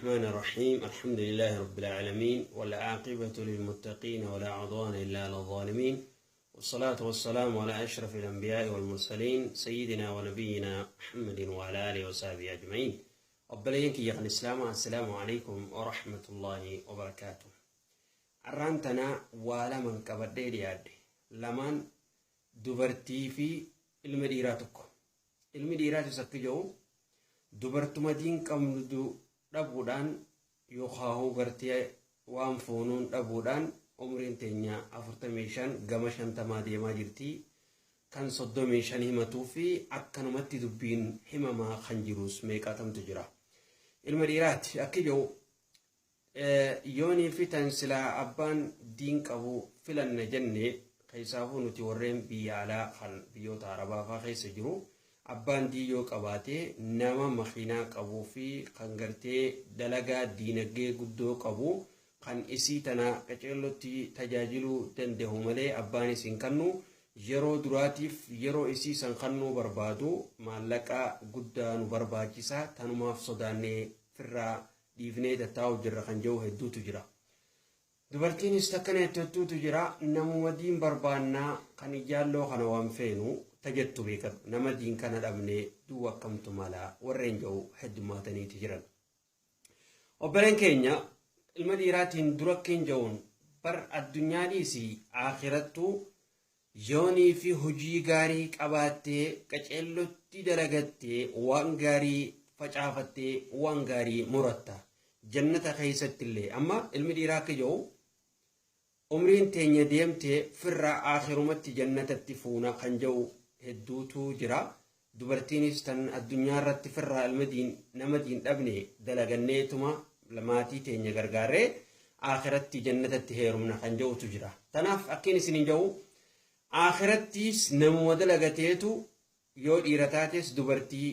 الرحمن الرحيم. الحمد لله رب العالمين، والعاقبة للمتقين، ولا عدوان إلا على الظالمين، والصلاة والسلام على أشرف الأنبياء والمرسلين، سيدنا ونبينا محمد وعلى آله وصحبه أجمعين. Obboleeyyan kiyya kan Islaamaa, السلام عليكم ورحمة الله وبركاته. Arraan tanaa waa laman qabadhee dhiyaadhe. Lamaan dubartii fi ilma dhiiraa tokko. Ilmi dhiiraatis akka jedhu, dubartuma diin qabnu dhabuudhaan yookaan gartee waan foonuun dhabuudhaan umriin teenya 45 gama 50 deemaa jirti. Kan 35 himatuu fi akkanumatti dubbiin himamaa kan jirus meeqaatamtu jira. Ilma dhiiraati akka jedhu, yoonii fi tan silaa abbaan diin qabu filanna jenne, keessaafuu nuti warreen biyya alaa kan biyyoota arabaa fa'aa keessa jiru, abbaan diin yoo qabaate, nama makiinaa qabuu fi kan gartee dalagaa diinagdee guddoo qabu kan isii tana qaceellotti tajaajiluu danda'u malee abbaan isin kannu yeroo duraatiif yeroo isii san kannuu barbaadu maallaqa guddaa nu barbaachisa, tanumaaf sodaannee firraa dhiifnee tattaa'u jirra kan jiru hedduutu jira. Dubartiinis takkana hedduutu jira. Namuma diin barbaannaa, kan ijaalloo kana waan feenu tajettu beekatu, nama diin kana dhabnee duwwa akkamtu mala warreen jiru heddummaataniiti jiran. Obboleen keenya, ilma dhiiraatiin dura akkeen jiruun bar addunyaadhiis akhirattuu yoonii fi hojii gaarii qabaattee, qaceellotti dalagattee, waan gaarii facaafattee, waan gaarii muratta. Jannata keessatti illee amma ilmi dhiiraa akka jiru, umriin teenya deemtee firraa akhirumatti jannatatti fuuna kan jiru hedduutu jira. Dubartiinis tan addunyaa irratti firraa ilma diin nama diin dhabne dalaganneetuma maatii teenya gargaarree akhiratti jannatatti heerumna kan jirutu jira. Tanaaf akkiin isin hin jiru, akhirattis namuma dalagateetu yoo dhiira taates dubartii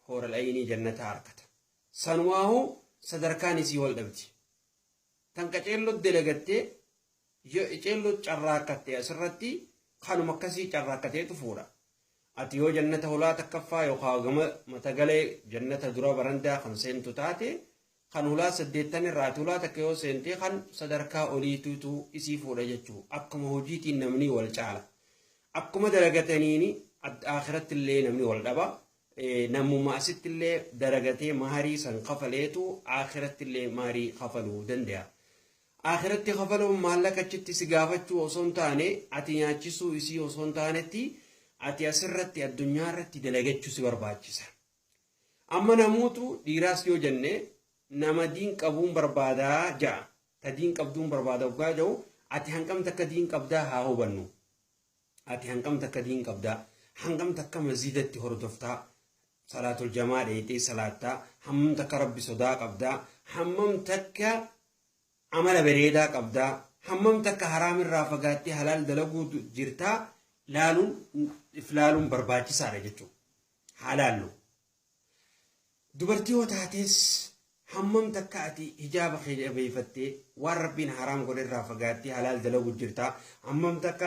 hooral ayinii jannata harkata. Sanumaahuu sadarkaan isii wal dhabdi. Tan qaceelloo dalagattee yoo ceelloo carraaqatte, asirratti kanuma akkasii carraaqateetu fuudha. Ati yoo jannata hulaa takkaffaa yookaan gama matagalee jannata dura barandaa kan seentu taate, kan hulaa saddeettan irraa ati hulaa takka yoo seente, kan sadarkaa oliituutu isii fuudha jechuudha. Akkuma hojiitiin namni wal caala. Akkuma dalagataniini akhiratti illee namni wal dhaba. Namuma asitti illee dalagatee maharii san kafaleetu akhiratti illee maharii kafaluu danda'a. Akhiratti kafaluun maallaqa achitti si gaafachuu osoo hin taane, ati nyaachisuu isii osoo hin taanetti, ati asirratti addunyaa irratti dalagachuu si barbaachisa. Amma namuutu dhiiraas yoo jenne, nama diin qabuun barbaadaa ja'a. Ta diin qabduun barbaada waggaa jedhu, ati hanqam takka diin qabdaa haa hubannu. Ati hanqam takka diin qabdaa? Hangam takka masjidatti hordoftaa? Salaatul jamaa dheeyxee salaattaa? Hammam takka rabbi sodaa qabdaa? Hammam takka amala bareedaa qabdaa? Hammam takka haraamirraa fagaattee halaal dalaguu jirtaa? Laaluun, if laaluun barbaachisaadha jechuudha. Haa laallu. Dubartii yoo taates, hammam takka ati hijaaba kee jabeeffattee waan rabbiin haraam godhe irraa fagaattee halaal dalaguu jirtaa? Hammam takka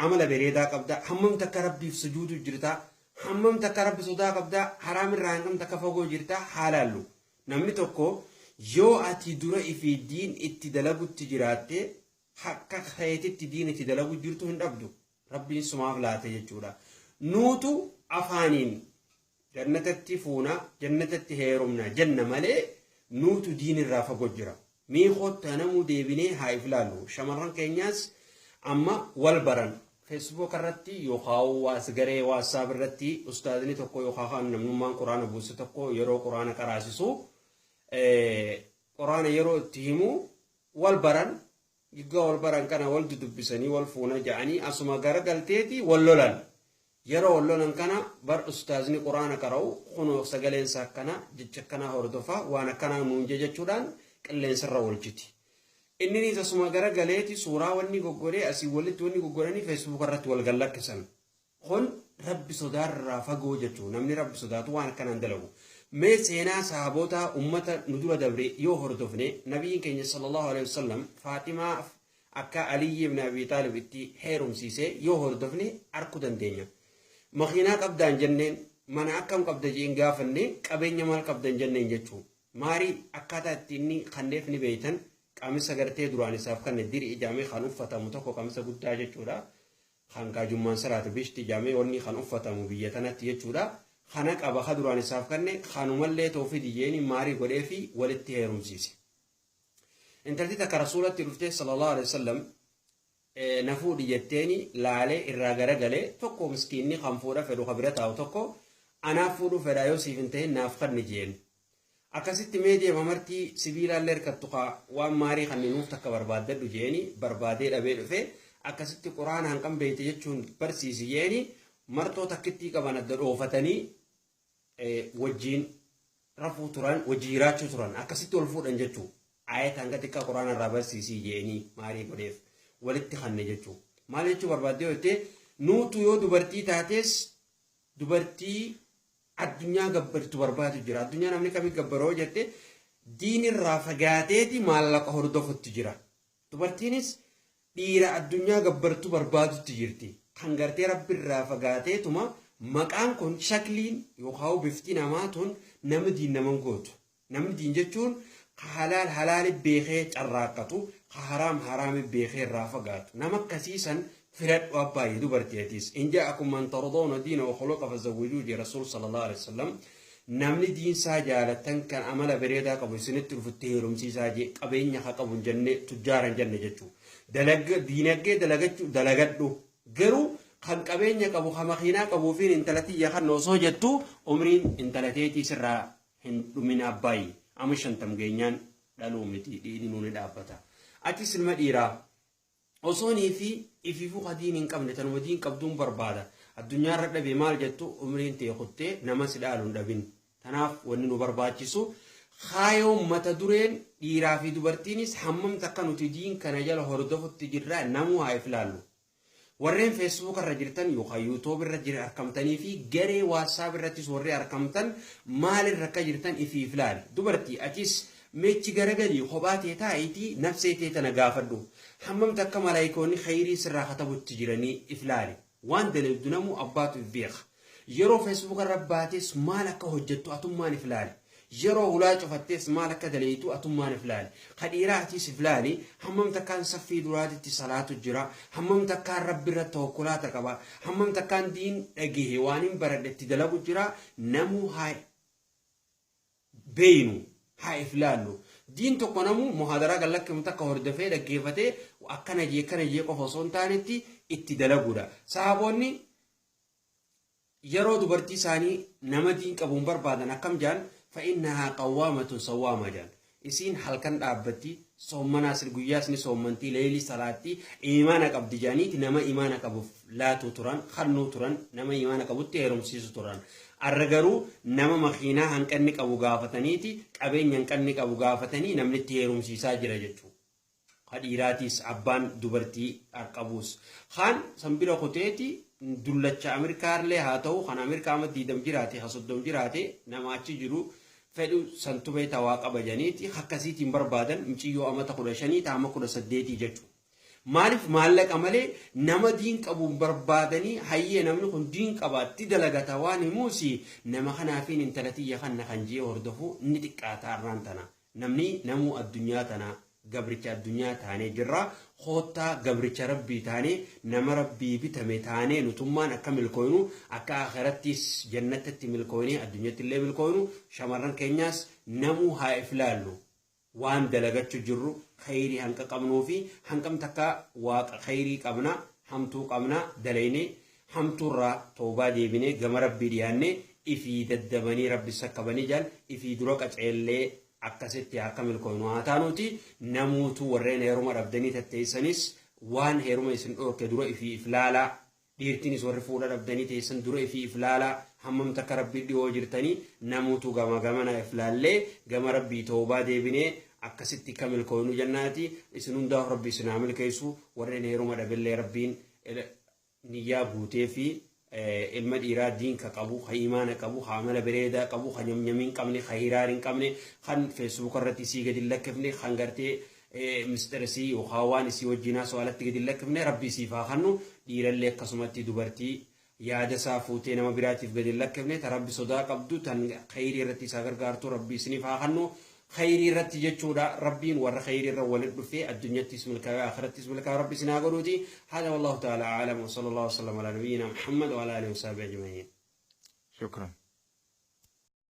amala bareedaa qabdaa? Hammam takka rabbiif sujuudu jirtaa? Hammam takka rabbi sodaa qabdaa? Haraam irraa hangam takka fagoo jirtaa? Haa laallu. Namni tokko yoo ati dura ifii diin itti dalagutti jiraatte, akka keetitti diin itti dalagu jirtu hin dhabdu. Rabbiin sumaaf laate jechuudha. Nuutu afaaniin jannatatti fuuna, jannatatti heerumna jenna malee, nuutu diin irraa fagoo jira. Miikootta namuu deebinee haa if ilaallu. Shamarran keenyaas amma wal baran. Facebook irratti yookaan waas garee WhatsApp irratti ustaazni tokko yookaan namnummaan quraana buuse tokko yeroo quraana qaraasisu, quraana yeroo itti himu wal baran. Giggaa wal baran kana wal dudubbisanii wal fuuna ja'anii asuma gara galteeti wal lolan. Yeroo wal lolan kana, bar ustaazni quraana qara'u kunoo sagaleensa akkana, jecha akkanaa hordofaa, waan akkanaa nuun jechuudhaan qilleensarra oolchiti. Inninis asuma gara galeeti suuraa wanni goggodhee asii walitti wanni goggodhanii Facebook irratti wal gallakkisan. Kun rabbi sodaarraa fagoo jechuudha. Namni rabbi sodaatu waan akkanaan dalagu. Mee seenaa sahaboota ummata nu dura dabre yoo hordofne, nabiyyiin keenya صلى الله عليه وسلم Faaximaa akka Aliyyi ibn Abi Taalib itti heerumsiise yoo hordofne arkuu dandeenya. Makiinaa qabdaan jenneen, mana akkam qabda jeen gaafanne, qabeenya maal qabdan jenneen jechuudha. Maarii akkaataa itti inni kanneef ni beeytan qamisa gartee duraan isaaf kanne diri ijaamee kan uffatamu tokko qamisa guddaa jechuudha. Kan gaajummaan siraatu bishti ijaamee wanni kan uffatamu biyya tanatti jechuudha. Kana qaba ka duraan isaaf kanne kanumallee toofii jeeni maarii godhee fi walitti heerumsiise. Intalti takka rasuulatti dhuftee sallallahu alaihi wasallam na fuudhi jetteeni laalee irraa garagalee tokko miskiinni kan fuudha fedhu ka bira taa'u tokko anaaf fuudhuu fedhaa yoo siif hin ta'in naaf kanni jeen. Akkasitti mee deema martii sibiilaallee hirkattu kaa waan maarii kanninuuf takka barbaaddadhu jeeni barbaadee dhabee dhufe akkasitti quraana hanqan beeyte jechuun barsiisi jeeni martoo takkittii qaban adda dhoofatanii wajjiin rafuu turan wajjin jiraachuu turan akkasitti ol fuudhan jechuu ayata hanga xiqqaa quraana irraa barsiisii jeeni maarii godheef walitti kanne jechuu. Maal jechuu barbaaddee yoo jette nuutu yoo dubartii taates dubartii addunyaa gabbartu barbaadu jira. Addunyaa namni kamii gabbaroo jette diinirraa fagaateeti maallaqa hordofutti jira. Dubartiinis dhiira addunyaa gabbartu barbaadutti jirti. Kan gartee rabbirraa fagaateetuma maqaan kun shakliin yookaan bifti namaa tun nama diin naman gootu. Namni diin jechuun ka halaal halaali beekee carraaqqatu, ka haraam haraami beekee irraa fagaatu. Nama akkasiisan filadhu abbaayee dubartiitis. In ja'akum man tardawna diina wa khuluqa fazawwijuu jee Rasuul sallallahu alaihi wasallam. Namni diinsaa jaalatan kan amala bareedaa qabu isinitti dhufutti heerumsiisaa jee qabeenya haa qabu hin jenne tujjaara hin jenne jechuudha. Diinagdee dalagachuu dalagadhu garuu kan qabeenya qabu kan makiinaa qabuu fi intala tiyya kan osoo jettu umriin intala teetii sirraa hin dhumin abbaayee amma 50 geenyaan dhaluu miti dhiigni nuuni dhaabbata. Atis ilma dhiiraa osoonii fi ifiifuu ka diin hin qabne tanuma diin qabduun barbaada. Addunyaarra dhabe maal jettu umriin ta'e kuttee nama si dhaalu hin dhabin. Kanaaf wanni nu barbaachisu kaayoon mata dureen dhiiraa fi dubartiinis hammam takka nuti diin kana jala hordofutti jirra namuu haa iflaallu. Warreen Facebook irra jirtan yookaan YouTube irra jira argamtanii fi garee WhatsApp irrattis warreen argamtan maalirra akka jirtan ifii ilaali. Dubartii atis meechi garagalii kophaa tee taa'iitii nafsee tee tana gaafadhu. Hammam takka malaayikoonni khayrii sirraa katabutti jiranii iflaali. Waan dalagdu namuu abbaatu if beeka. Yeroo Facebook irra baates maal akka hojjettu atummaan iflaali. Yeroo hulaa cufattees maal akka daleeytu atummaan iflaali. Ka dhiiraatis iflaali. Hammam takkaan saffii duraatitti salaatu jira. Hammam takkaan rabbi irra tawakkulaata qaba. Hammam takkaan diin dhagahe waan hin baradhetti dalagu jira. Namuu haa beeynu haa iflaallu. Diin tokko namuu muhaadaraa gallakkimu takka hordofee dhaggeeffatee akkana jee akkana jee qofa osoo hin taanetti itti dalaguudha. Sahaboonni yeroo dubartii isaanii nama diin qabuun barbaadan akkam jaan fa'innahaa qawwaamatun sawwaama jaan. Isiin halkan dhaabbatti soommanaas guyyaas ni soommantii leelii salaatti imaana qabdi jaaniiti nama imaana qabuuf laatuu turan kannuu turan nama imaana qabutti heerumsiisu turan. Arra garuu nama makiinaa hanqanni qabu gaafataniiti qabeenya hanqanni qabu gaafatanii namni itti heerumsiisaa jira jechuudha. Ka dhiiraatiis abbaan dubartii qabuus. Kaan sanbira kuteeti dullacha Ameerikaallee haa ta'u kan Ameerikaa amma 20 jiraate ha 30 jiraate nama achi jiru fedhu santu beektaa waa qaba janiiti akkasiitiin barbaadan muciyyoo amata 15 taama 18 jechuudha. Maaliif maallaqa malee nama diin qabuun barbaadanii hayyee namni kun diin qabaatti dalagata waan himuusi nama kanaafiin intala tiyya kanna kan jee hordofu ni xiqqaata arraan tana. Namni namuu addunyaa tana gabricha addunyaa taanee jirra. Koottaa gabricha rabbii taanee nama rabbii bitame taanee nutummaan akka milkooynu akka akhirattis jannatatti milkooynee addunyatti illee milkooynu shamarran keenyaas namuu haa iflaallu. Waan dalagachuu jirru khayrii hanqa qabnuu fi hanqam takka waaqa khayrii qabna hamtuu qabna dalaynee hamtuurraa toobaa deebinee gama rabbii dhiyaannee ifii daddabanii rabbi sakkabanii jaal ifii dura qaceellee akkasitti akka milkooynu haa taanuuti namuutu warreen heeruma dhabdanii tatteessanis waan heeruma isin dhoorke dura ifii iflaalaa dhiirtinis warri fuudha dhabdanii teessan dura ifii iflaalaa hammam takka rabbii dhiyoo jirtanii namuutu gama gamana iflaallee gama rabbii toobaa deebinee akkasitti akka milkooynu jennaati isin hundaaf rabbi isin haa milkeessu warreen heeruma dhabillee rabbiin niyyaa guutee fi ilma dhiiraa diin ka qabu ka imaana qabu ka amala bareedaa qabu ka nyamnyamii hin qabne ka hiraar hin qabne kan feesbuuk irratti isii gadi hin lakkifne kan gartee misxira isii yookaan waan isii wajjin haasa'u alatti gadi hin lakkifne rabbi isiif haa kennu dhiirallee akkasumatti dubartii Yaada isaa fuutee nama biraatiif gadi hin lakkifne, ta Rabbi sodaa qabdu, tan khayrii irratti isaa gargaartu Rabbi isiniif haa kennu. Khayrii irratti jechuudha. Rabbiin warra khayrii irra walitti dhufee addunyattis milkaa'ee akhirattis milkaa'ee Rabbi isin haa godhuuti. Hada wallahu ta'ala a'lam wa sallallahu wa sallam ala nabiyyina Muhammad wa ala alihi wa sahbihi ajma'in. Shukran.